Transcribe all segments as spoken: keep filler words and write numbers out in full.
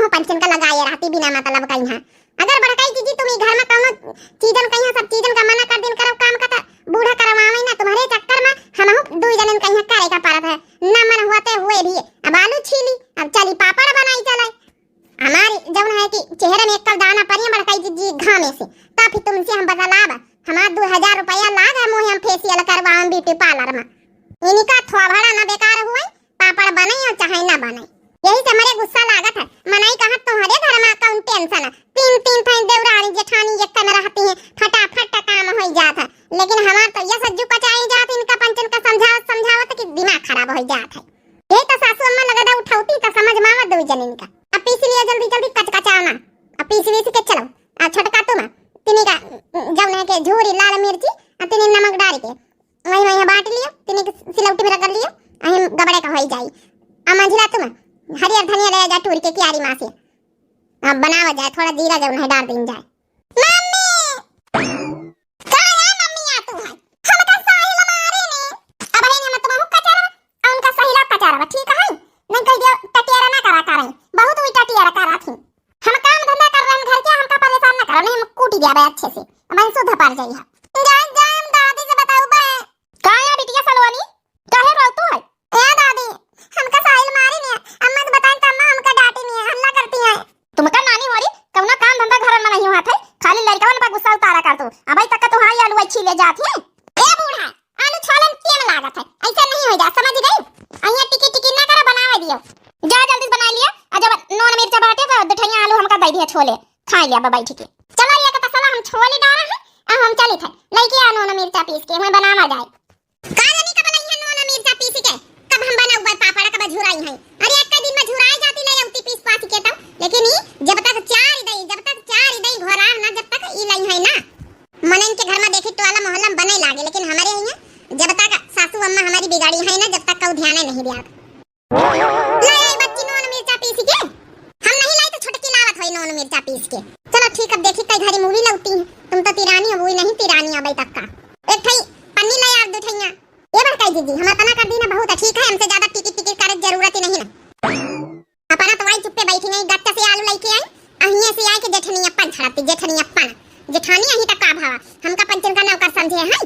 पंचन का लगाए रहती बिना मतलब का यहाँ। अगर बड़काई जिज्जी तुम ई घर में कौनो चीजन का यहाँ सब चीजन का मना कर दिन करब काम का, त बूढ़ा करवावे ना तुम्हारे चक्कर में। हमहू दुई जनन का यहाँ करे का पड़त है, ना मन हुआ ते हुए भी। अब आलू छीली, अब चली पापड़ बनाई चले। हमारी जौन है कि चेहरे में एक दाना परिया बड़काई जिज्जी घामे से, तो फिर तुमसे हम बतलाब। हमार दो हजार रुपया लाग है, मोहे हम फेशियल करवाऊं ब्यूटी पार्लर में। इनका थोबड़ा ना बेकार हुए, पापड़ बने और चाहे ना बने, यही से हमरे गुस्सा लागत है। मनई कहत तोहरे घर में कौन टेंशन है, तीन तीन ठाई देवरानी जेठानी एक में रहती हैं, फटाफट काम हो जात है। लेकिन हमार तो यह सज्जू कचाई जात, इनका पंचन का समझावत समझावत कि दिमाग खराब हो जात है। यही तो सासू अम्मा लगदा उठौती तो समझ में आवत दो जनन का। अब पीस लिया जल्दी जल्दी कचकचाना। अब पीस वीस के चलो। आ छोटका तुम तिनी का जौन है के झूरी लाल मिर्ची आ तिनी नमक डाल के वही वही बांट लियो, तिनी के सिलौटी में रगड़ लियो, अही गबड़े का होई जाई। आ मंझला तुम हरियर धनिया ले जा टूर के कियारी माँ से। आ बनावा जाए, थोड़ा जीरा जौन है डाल दीन जाए। मम्मी! का है मम्मी आ तू है? हमका साहिल मारे ने। अब है हम तुमहू कचरवा, आ उनका साहिल कचरवा, ठीक है? नहीं कह दिया टटियारा ना करा करें, बहुत हुई टटियारा करा थी। हम काम धंधा कर रहे हैं घर के, हमका परेशान ना करो, नहीं हम कूटी दिया बे अच्छे से, अब हम शुद्ध पड़ जाई है। जाए जाए हम दादी से बताऊ बे। का है बिटिया सलोनी, काहे रोतू है? ए दादी, हमका साहिल मारी ने, अम्मा से बताएं तो अम्मा हमका डांटी ने, हल्ला करती हैं। तुमका नानी होरी, कौनो काम धंधा घर में नहीं हुआ था, खाली लड़कवन पर गुस्सा उतारा कर तू। अबे तक तो हाँ आलू छीले जात है। ए बूढ़ा, आलू छालन के में लागत है, ऐसा नहीं हो जा, समझ गई? अइया टिकी टिकी ना करा, बनावे दियो। जा जल्दी से बना लिया, आ जब नून मिर्चा बाटे तो दुठैया आलू हमका दे दिया छोले, खा लिया बा बैठ के। चलो ये का तसला हम छोले डाला है, अब हम चली थे, लेके आ नून मिर्चा पीस के, हमें बनावा जाए। का जानी कब लइहन नून मिर्चा पीस के, कब हम बनउबे पापड़, कब झुराई हैं। अरे एक दिन में झुराई जाती ले अउती पीस पास के तब, लेकिन ई जब तक चार दई, जब तक चार दई घोराव ना, जब तक ई लइहै ना। मनन के घर में देखी टोला मोहल्ला में बने लागे, लेकिन हमरे यहाँ जब तक सासू अम्मा हमारी बिगाड़ी है ना, जब तक कऊ ध्यान नहीं दिया। ले आई बच्ची नून मिर्चा पीस के। हम नहीं लाई तो छोटकी लावत होई नून मिर्चा पीस के। चलो ठीक, अब देखी कई घरी मूवी लौटी है। तुम तो तिरानी हो, वही नहीं तिरानी अबे तक का। एक ठई पन्नी ले यार, दो ठैया। ये बड़काई दीदी, हम अपना कर दी ना बहुत है, ठीक है, हमसे ज्यादा टिकी टिकी करे जरूरत ही नहीं ना। अपना तो वही चुप्पे बैठी नहीं, गट्टा से आलू लेके आई, अहिए से आए के जेठनी अपन छड़ती, जेठनी अपन। जेठानी अही तक का भावा, हमका पंचन का नौकर समझे हैं।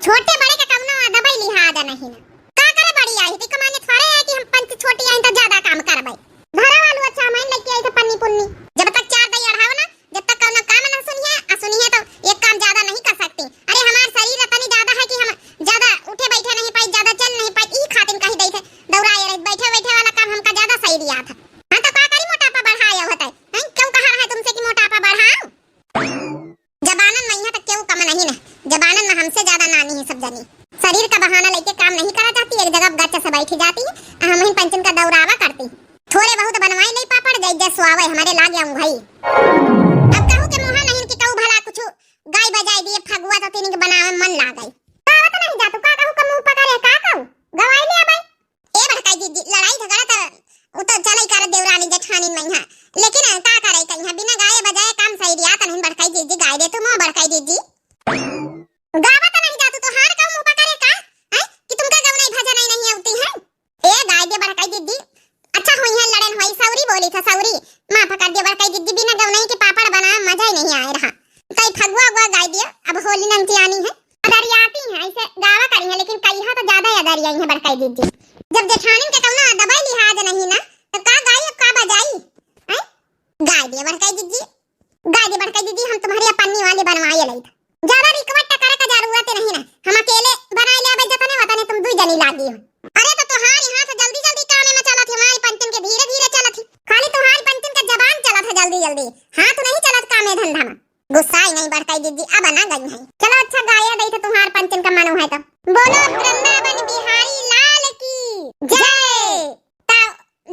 छोटे बड़े का कौनो अदबई लिहाज नहीं ना। का करे बड़ी आई, तो कमाने थोड़े है कि हम पंच छोटी आई तो ज्यादा काम करबै। घरा वालू अच्छा हमारे लेके आई थे पन्नी पुन्नी। जब तक चार दई अढ़ाव ना, जब तक कौनो काम ना सुनिए, आ सुनिए तो एक काम ज्यादा नहीं कर सकती। अरे हमार शरीर तनी ज्यादा है कि हम ज्यादा उठे बैठे नहीं पाई, ज्यादा चल नहीं पाई, ई खातिन कही दई थे दौड़ाए रही, बैठे बैठे वाला काम हमका ज्यादा सही दिया था। हाँ तो का करी, मोटापा बढ़ाया होता है, हैं? क्यों कहा रहा है तुमसे कि मोटापा बढ़ाओ? जबानन में यहाँ तक केहू कम नहीं ना, जबानन में हमसे ज्यादा नानी है सब जनी। शरीर का बहाना लेके काम नहीं करा चाहती, एक जगह गच्चा से बैठी जाती है, आ हम ही पंचन का दौरावा करती। थोड़े बहुत बनवाई नहीं पापड़, जय जय सुआवे हमारे लागे अउंघई। अब कहू के मुहा नहीं कि कहू भला कुछ गाय बजाई दिए, फगुआ तो तीन के बनावे मन लागे। का आवत नहीं जा तू, का कहू के मुंह पकड़े, का कहू? गवाई ले अबै। ए बड़काई दीदी, लड़ाई झगड़ा त उ त चलई करे देवरानी जेठानी में यहाँ, लेकिन का करे कहीं बिना गाए बजाए काम सही रिया त नहीं। बड़काई दीदी गाय दे तू, मोह बड़काई दीदी। गावा त नहीं जातू, तोहार का मुंह पकड़े का? हैं? कि तुमका गवनाई भजनाई नहीं आती है? ए गाय दे बड़काई दीदी, अच्छा हुई है लड़न हुई, सौरी बोली था सौरी, माफ कर दिया बड़काई दीदी, बिना गवनाई के पापड़ बनाए मजा ही नहीं आए रहा। तई फगुआ अगुआ गाय दिया, अब होली नंची आनी है। अदरियाती हैं, ऐसे गावा करी हैं, लेकिन कहिया तो ज्यादा ही अदरियाई हैं बड़काई दीदी। जब जेठानिन के कौनो अदबै लिहाज नहीं ना, तो का गाई अब का बजाई? हैं? गाय दिया बड़काई दीदी, गाय दिया बड़काई दीदी, हम तुम्हारी अपन्नी वाली बनवाए लई था। ज्यादा request करे का जरूरत नहीं ना, हम अकेले बनाए ले आवे जतने वतने तुम दुई जनी लागी हो। अरे तो तुम्हारी हाथ जल्दी जल्दी कामे में चलत है, हमारी पंचन के धीरे धीरे चलत है। खाली तुम्हारी पंचन का जबान चलत है जल्दी जल्दी, हाथ नहीं चलत कामे धंधा में। गुस्साई नहीं बड़काई दीदी, अब ना गई है। चलो अच्छा गाया दई तो तुम्हार पंचन का मनो है तो। बोलो वृंदावन बिहारी लाल की जय। ता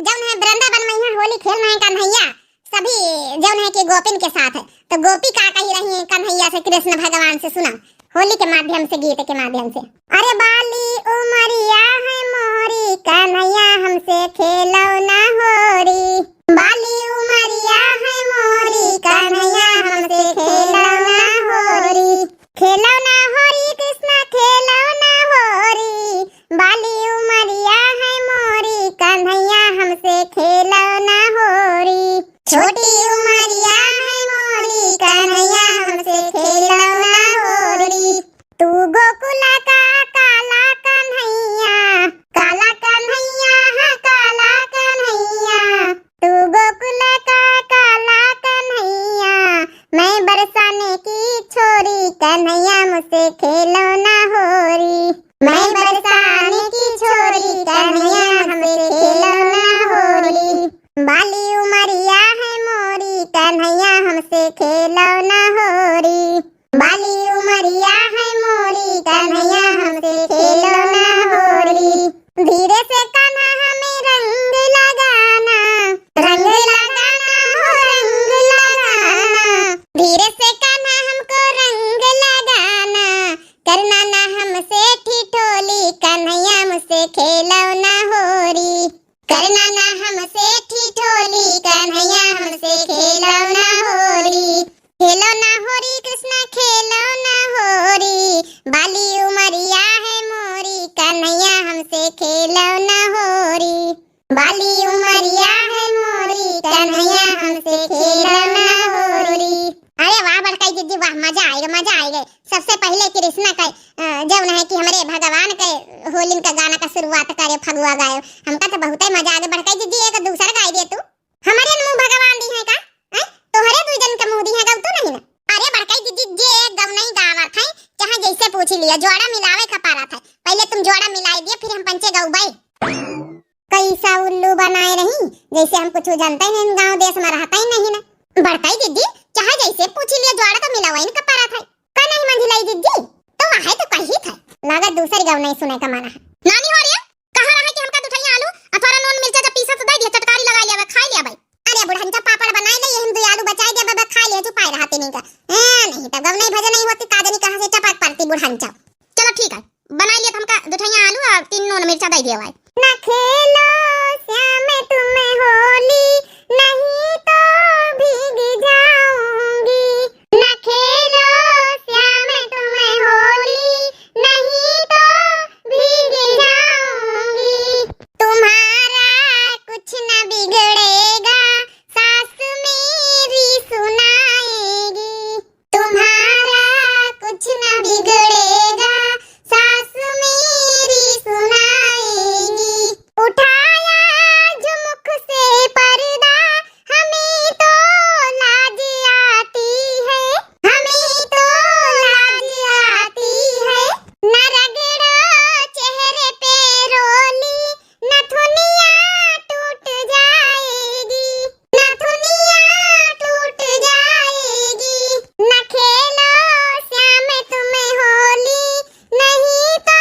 जौन है वृंदावन में यहाँ होली खेल रहे हैं कन्हैया, सभी जौन है कि गोपिन के साथ है, तो गोपी का कही रही है कन्हैया से, कृष्ण भगवान से, सुना होली के माध्यम से, गीत के माध्यम से। अरे बाली उमरिया है मोरी कन्हैया हमसे खेलो ना होरी। बाली उमरिया है मोरी कन्हैया हमसे खेलो ना होरी। खेलो ना होरी कृष्णा खेलो ना होरी। बाली उमरिया है मोरी कन्हैया हमसे खेलो ना होरी। छोटी उमरिया है मोरी, कन्हैया हमसे खेलो ना होरी। तू गोकुल का काला कन्हैया, काला कन्हैया, हाँ, काला कन्हैया। तू गोकुल का काला कन्हैया, मैं बरसाने की छोरी, कन्हैया मुझसे खेलो ना होरी। मैं बरसाने की छोरी, कन्हैया हमसे खेलो ना होरी। बाली उमरिया है मोरी, कन्हैया हमसे खेलो ना होरी। बाली उमरिया है मोरी, कन्हैया हमसे खेलो ना होरी। धीरे से कान्हा हमें रंग लगाना, रंग लगाना हो रंग लगाना। धीरे से कान्हा हमको रंग लगाना, करना ना हमसे ठिठोली, कन्हैया मुझसे खेलो ना होरी। करना ना हमसे ठिठोली, कन्हैया हमसे खेलो ना होरी। खेलो ना होरी कृष्णा, खेलो ना होरी। बाली उमरिया है मोरी, कन्हैया हमसे खेलो ना होरी। बाली उमरिया है मोरी, कन्हैया हमसे खेलो ना होरी। अरे वाह बड़काई दीदी वाह, मजा आइगा, मजा आइगा। सबसे पहिले कृष्णा का, अ, जौन है कि हमरे भगवान के होलिन का गाना का शुरुआत करे, फगुआ गायो। हमका तो बहुतै मजा आइगा। बड़काई दीदी एक दूसर गाई दे तू। हमरे मुँह भगवान दिहैं का? हैं? तोहरे दुइ जन के मुँह दिहैं, गउतू नहीं ना। अरे बड़काई दीदी, जे एक गवनई गावत है, चाहे जैसे पूछी लिया, जोड़ा मिलावे का पारत है। पहिले तुम जोड़ा मिलाई दिया, फिर हम पंचे गउबै। कैसा उल्लू बनाए रही, जैसे हम कुछ जनतै नहीं, गाँव देश में रहतै नहीं ना। बड़काई दीदी, चाहे जैसे पूछी लिया, जोड़ा तो मिलावै का पारत है। का नहीं मंझिलाई दीदी? तो वह तो कही था, लागत दूसर गवनई सुनै का माना है। नानी हो रही है, कहाँ रहे कि हमका दुठैया आलू, अथवा नून मिर्चा जब पीसा तो दे दिया, चटकारी लगा लिया, खाई लिया भाई। अरे बुढ़ंचा पापड़ बनाई ले, यही दुइ आलू बचाई दे, बबे खाई ले, चुपाई रहा तीनी का। ए, नहीं तो गवनई भजनई होती, का जानी कहाँ से टपक पड़ती बुढ़ंचा। चलो ठीक है, बनाई लिया तो हमका दुठैया आलू और तीन नून मिर्चा दे दिया भाई। ना खेलो श्याम तुम होली, नहीं तो भीग जाऊंगी। ना खेलो श्याम तुम होली, नहीं तो भीग जाऊंगी। तुम्हारा कुछ न बिगड़ेगा, सास मेरी सुनाएगी। तुम्हारा कुछ न बिगड़ेगा, सास मेरी सुनाएगी। उठाया जो मुख से पर्दा, हमें तो लाज आती है, हमें तो लाज आती है। न रगड़ो चेहरे पे रोली, नथुनिया टूट जाएगी, नथुनिया टूट जाएगी। न खेलो श्याम तुम होली, नहीं तो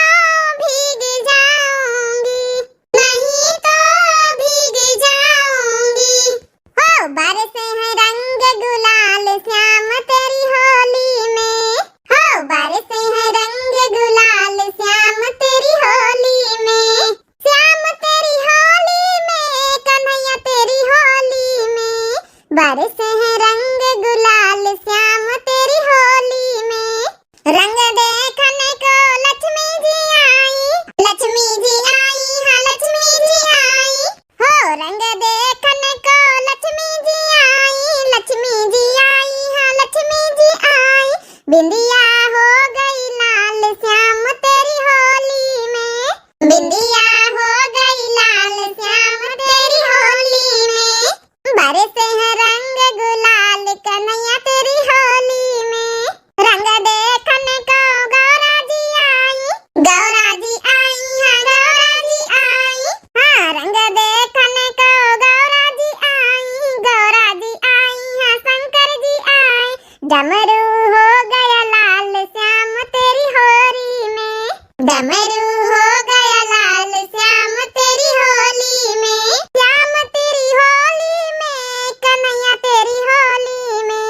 भीग जाऊंगी, नहीं तो भीग जाऊंगी। हो बरसे हैं रंग गुलाल श्याम तेरी होली में, हो बरसे हैं रंग गुलाल श्याम तेरी होली में, श्याम तेरी होली में, कन्हैया तेरी होली में, बरसे हैं रंग गुलाल श्याम तेरी होली में। रंग देखने को लक्ष्मी जी आई, लक्ष्मी जी आई, हाँ लक्ष्मी जी आई। हो रंग देखने को लक्ष्मी जी आई, लक्ष्मी जी आई, हाँ लक्ष्मी जी आई। बिंदिया हो गई लाल श्याम तेरी होली में, बिंदिया हो गई लाल श्याम तेरी होली में। बरसे हैं रंग गुलाल कन्हैया तेरी होली में। रंग देखने को गौरा जी आई, गौरा जी आई, हाँ गौरा जी आई। हाँ रंग देखने को गौरा जी आई, गौरा जी आई, हाँ शंकर जी आई। डमरू हो गया लाल श्याम तेरी होली में, डमरू हो गया लाल श्याम तेरी होली में, श्याम तेरी होली में, कन्हैया तेरी होली में।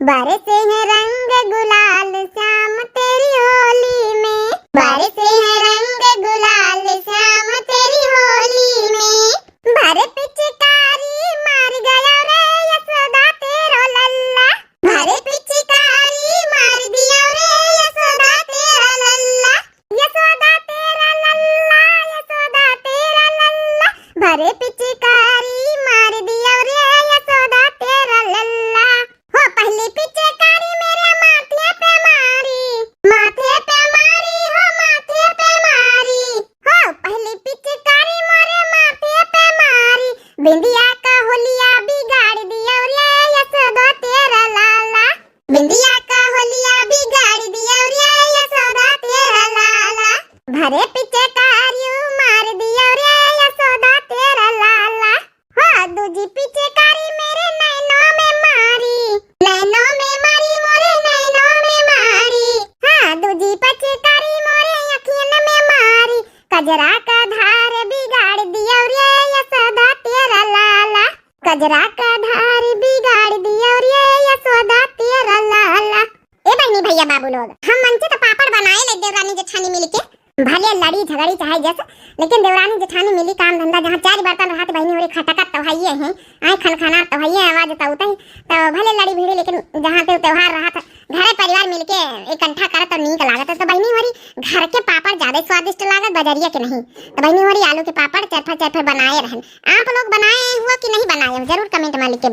बरसे हैं रंग गुलाल श्याम तेरी होली में, बरसे हैं रंग गुलाल श्याम तेरी होली में। भर पिचकारी मार गया रे यशोदा तेरो लल्ला, भर पिचकारी मार दिया रे यशोदा तेरा लल्ला, यशोदा तेरा लल्ला, यशोदा तेरा लल्ला। भर पिचकारी मार दिया रे यशोदा बिंदिया का होलिया बिगाड़ दिया रे यशोदा तेरा लाला। बिंदिया का होलिया बिगाड़ दिया रे यशोदा तेरा लाला। भरे पिचकारी मार दिया रे यशोदा तेरा लाला। हाँ, दूजी पिचकारी मेरे नैनों में मारी, नैनों में मारी, मोरे नैनों में मारी। हाँ, दूजी पिचकारी मोरे अखियन में मारी। कजरा का धार बिगाड़ दिया रे यशोदा तेरा लाला। कजरा का धार बिगाड़ दिया रे यशोदा तेरा लाला। ए बहिनी भैया बाबू लोग, हम मंचे तो पापड़ बनाए ले देवरानी जेठानी मिलके, भले लड़ी झगड़ी चाहे जस, लेकिन देवरानी जेठानी मिली काम धंधा, जहाँ चार बर्तन रहत बहिनी होरी खटकत तो हइये हैं, आए खनखनात तो हइये आवाज तो उतई, तो भले लड़ी भिड़ी, लेकिन जहाँ पे त्योहार रहत, घरे परिवार मिलके इकट्ठा करत तो नीक लागत। तो बहिनी होरी घर के पापड़ ज्यादा स्वादिष्ट लागत बजरिया के नहीं। तो बहिनी होरी आलू के पापड़ चरफर चरफर बनाए रहन। आप लोग बनाए हुआ कि नहीं बनाए हो, जरूर comment में लिख के